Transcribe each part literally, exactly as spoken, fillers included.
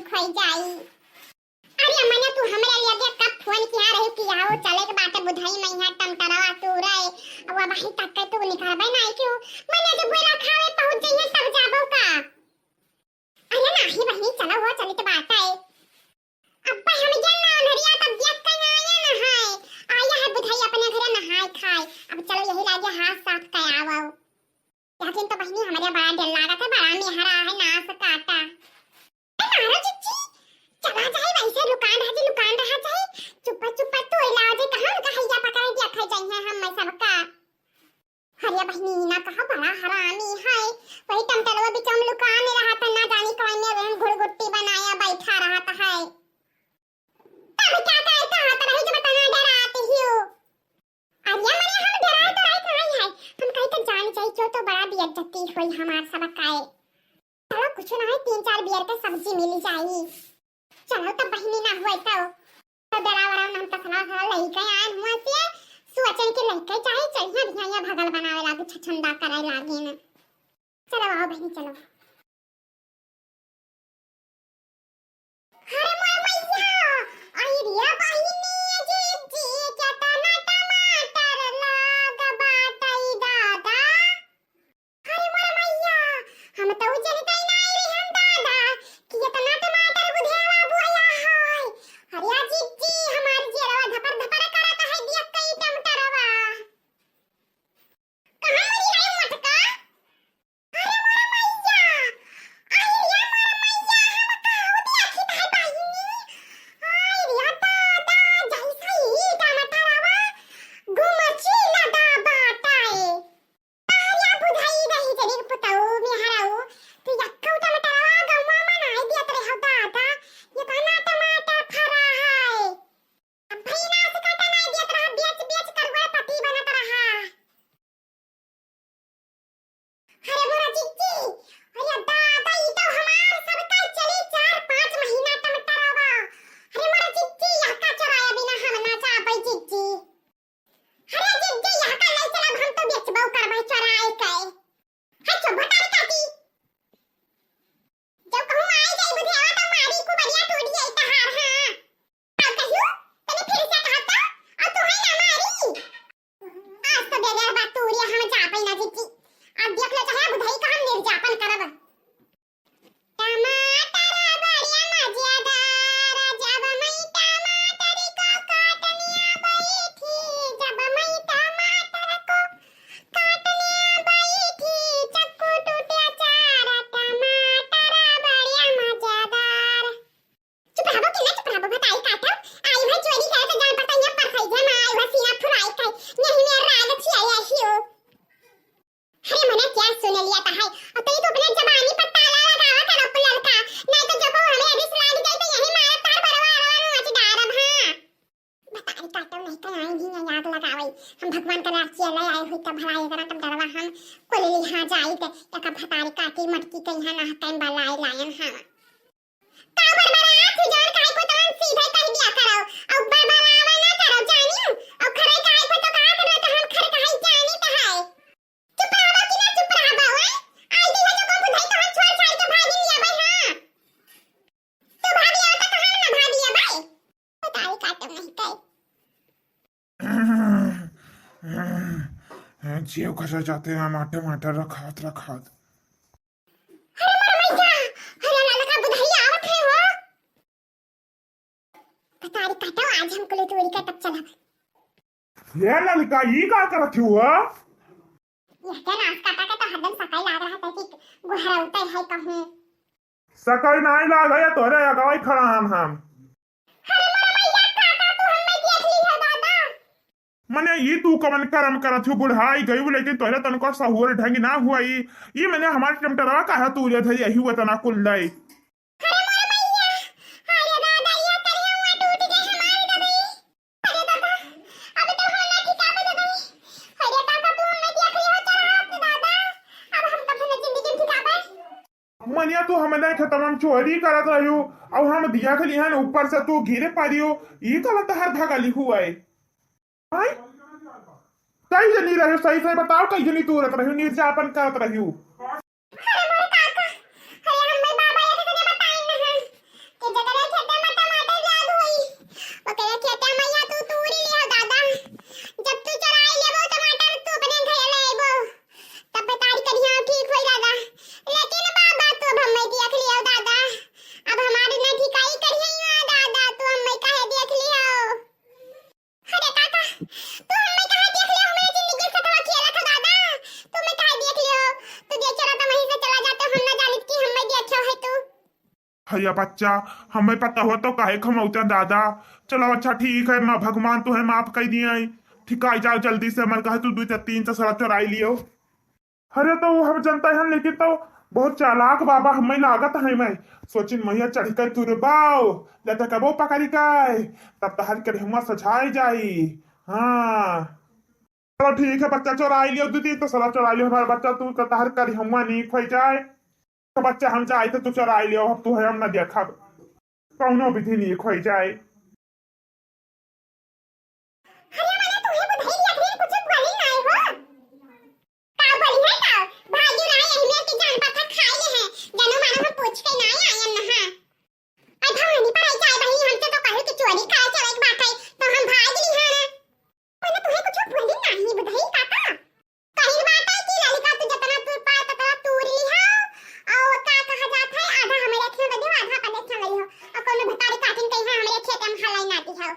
खोई जाई। अरे मने तू हमरे लगे कब फोन किहा रही कि आओ चले के बाटे बुधई मइहाँ टमटरवा तूरे। अब वही तक के तू निकरबे नाहीं क्यों? मने जब बोला खावे पहुँच जइहे तब जाबो का? अरे नाहीं बहिनी, चलो हो, चलित बाटे। अब्बे हम गेल ना अन्हरिया तब देख के आए न है। आया है बुधई अपने घरे नहाए खाए। अब चलो यही लागे हाथ साफ के आवो। लेकिन तो बहिनी हमरे बड़ा डर लागत है, बड़ा मेहरा है नास काटा। ए मारो चिच्ची, चला जाए वैसे लुकान रहा जी, लुकान रहा जाए। चुप्पा चुप्पा तोड़ लाओ जे कहाँ उनका हैया पकड़े दिया खा जाई है हम मैं सबका। अरे बहिनी ना कहा बड़ा हरामी है, वही टमटरवा बिचम लुकान रहा था, ना जानी कौन ने वहन घुड़गुट्टी बनाया बैठा रहा था है। तब क्या करता है, तब ही जब तना डराती हो। अरे मने हम डराए तो रात नहीं है, हम कहीं तो जान जाई क्यों तो बड़ा बेइज्जती होई हमार सबका है। चलो कुछ ना है, तीन चार बियर के सब्जी मिली जाई। चलो तब बहिनी ना हुआ तो, तो डरा वरा नाम तसला सा लइके आन हुआ से, सोचन के लइके चाहे चलिए भैया भगल बनावे लागे, छछंदा करे लागे न। चलो आओ बहिनी चलो। अरे मोर मैया, आई रे बहिनी, जी, जी, केतना टमाटर लाग बाटई दादा। अरे मोर मैया, हम तो जनते नाई रही हम दादा, कि एतना टमाटर बुधेवा बोया है। अरे आ जिज्जी, हमार जेरवा धपर धपर करत है, देख के ई टमाटरवा। कहाँ मरी है मोटका? अरे मोर मैया, आई रे मोर मैया, हम काऊ देखी भाई बहिनी। आई रे दादा, जैसे ई टमाटरवा गुमची लदा बाटाए। तारिया बुझाई रही जरी पुतऊ मेहराऊ, तू यक्कौ टमाटरवा गौवा में नाई दियत रहे हो दादा, ये तना टमाटर फरा है। अब भैया से काटा नाई दियत रहा, बेच बेच करोड़पति बनत रहा। अरे मोरा जिज्जी, अरे दादा, ई तो हमार सबका चली चार पाँच महीना टमाटरवा। अरे मोरा जिज्जी, यहका चोराया बिना हम ना जाबै जिज्जी। अरे जिज्जी, यहका नहीं चलब, हम तो बेचबो करबै चोराए के। है चुप भतारी काटी। जब कहूँ आई जाई बुधेवा तो मारी को बढ़िया टूट जाई तहार, हाँ। अब कहियो, तने फिर से कहा तो, अब तू है ना मारी। आज तो बेगर बात तू रे हम जा पाई ना जीती। अब देख ले चाहे बुधई का हम निर्जापन करब। टमाटर बड़िया मजेदार, जब मैं टमाटर को काटनिया बैठी, जब मैं टमाटर को काटनिया बैठी, चक्कू टूटे चार, टमाटर बड़िया मजेदार। चुप रहबो कि ना चुप रहबो, बताई काटो। आई भाई चोरी करे तो जान पड़ता, यहाँ पर खाई जे ना आई भाई सीना फुलाई खाई, यही में राग छिया आई हो। अरे मने क्या सुन लिया था है, और तई तो अपने जबानी पर ताला लगावा कर अपन लड़का, नहीं तो जब वो हमें अभी लाग जाए तो यही मारा तार बरवा अरवा नोच डारब, हाँ। बताई काटो नहीं तो आई भी नहीं आग लगावे, हम भगवान का लाग किया ले आए हुई तब भलाई करा तब डरवा हम कुल लिहा जाई ते, एक भतारी काटी मटकी के यहाँ ना टाइम बलाई लायन, हाँ। का बरबरात हो जवन काहे को तवन सीधे कह दिया करो। अउ बरबरावा ना करो जानियो। अउ खरे काहे को तो कहा करो तो हम खरे काहे जानी तो है। चुप रहबो कि ना चुप रहबो, हैं? आई दी है जो को बुझाई तो हम छोड़ छाड़ के भागी लिया भाई, हाँ। तू भागी आओ तो कहा ना भागी लिया भाई। बताई काटो नहीं कहे। हैं, जेव खसा जाते हैं, माटे माटे रखात रखात। अरे मोर मैया, अरे ललका बुधैया आवत है हो। बतारी काटो, आज हम कुल तोड़ी के तब चलब। ये ललका, ई का करत हो? यह के नाश काटा के तो हरदम सकाई लाग रहा था कि गुहराउते है कहूँ। सकाई नाई लाग है, तोरे अगवाई खड़ा हम हम। अरे मोर मैया, काका, तू हमें देख ली है दादा। मने ई तू कवन करम करत हो, बुढ़ाई गई, लेकिन तोरे तनको सहूर ढंग ना हुआ। ई, ई मने हमारे टमटरवा काहे तू ले धरी, यही हुआ तना कुल दई। अरे मोर मैया, अरे दादा, ये करिया हुआ टूट गए हमारे दबई। अरे दादा, अब तो हम ना ठिकाबे दबई। अरे काका, तू हमें देख ली हो, चल हाथ दादा, अब हम तो अपने जिंदगी में ठिकाबे। मनिया, तू हमने खेतवा में चोरी करत रहियो, अउ हम दिया के लिहन ऊपर से तू गिरे पड़ियो, ई कवन तहर भगली हुआ है? हैं? कई जनी रहियो, सही सही बताओ, कई जनी तू रत रहियो, निर्जापन करत रहियो? अरे मोरे काका, अरे हमें बाबा ये कितने बताई नहीं, भैया बच्चा, हमें पता हो तो काहे खमौते दादा। चलो अच्छा ठीक है, माँ भगवान तुहे माफ कर दिए। ठीक आई जाओ जल्दी से, मन कहे तू दू तीन तसला चोराई लियो। अरे तो वो हम जनता है, लेकिन तो बहुत चालाक बाबा हमें लागत है। मैं सोचिन मैया चढ़ कर तुरबाओ, जब तक वो पकड़ी काय, तब तहर के हुआ सझाई जाई। हाँ चलो ठीक है बच्चा, चोराई लियो दू तीन तसला चोराई लियो हमारा बच्चा, तू तहर कर हुआ नहीं खोई जाए। तो बच्चा हम जाए तो तू चोराई लियो, अब तू है हम ना देखब, कौनो विधि नहीं खोई जाए। अरे मने तू ही बुधाई लिया, फिर कुछ बोली नहीं हो। का बोली है का? भाग्य ना यही में के जान पत्थर खाई ले हैं, जनो मानो हम पूछ के ना आयन ना। आई भवानी पर आई जाए बहिनी, हमसे तो कहे कि चोरी करे चले एक बात है, तो हम भाग ली हैं ना। मने तू ही कुछ बोली नहीं बुधाई काका। कहीं बात है कि ललिका तू जतना तूर पाए ततना तूर ली हो, और का कहा जात है, आधा हमारे खेत दे दियो, आधा अपने खेत ले हो, और कोनो भिखारी काटिन कहीं है हमारे खेत में हलाई ना दी हो।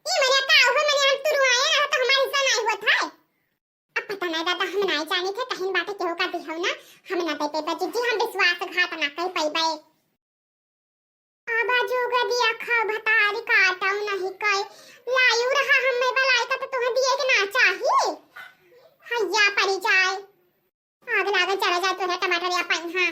ई मने का हो, मने हम तुरु आए ना तो हमारे हिस्सा नहीं हुआ था। अब पता नहीं दादा, हम नहीं जाने थे कहीं बात केहू का दी हो ना, हम ना दे पे जिज्जी, हम विश्वासघात ना कर पाई। अब जुग दिया खा भतारी काटौ नहीं कई, लायू रहा हमें बलाई का तो तुम्हें दिए के ना चाही। हैया पड़ी जाए, आग लागल चला जाए तोहरे टमाटर या पाइन। हाँ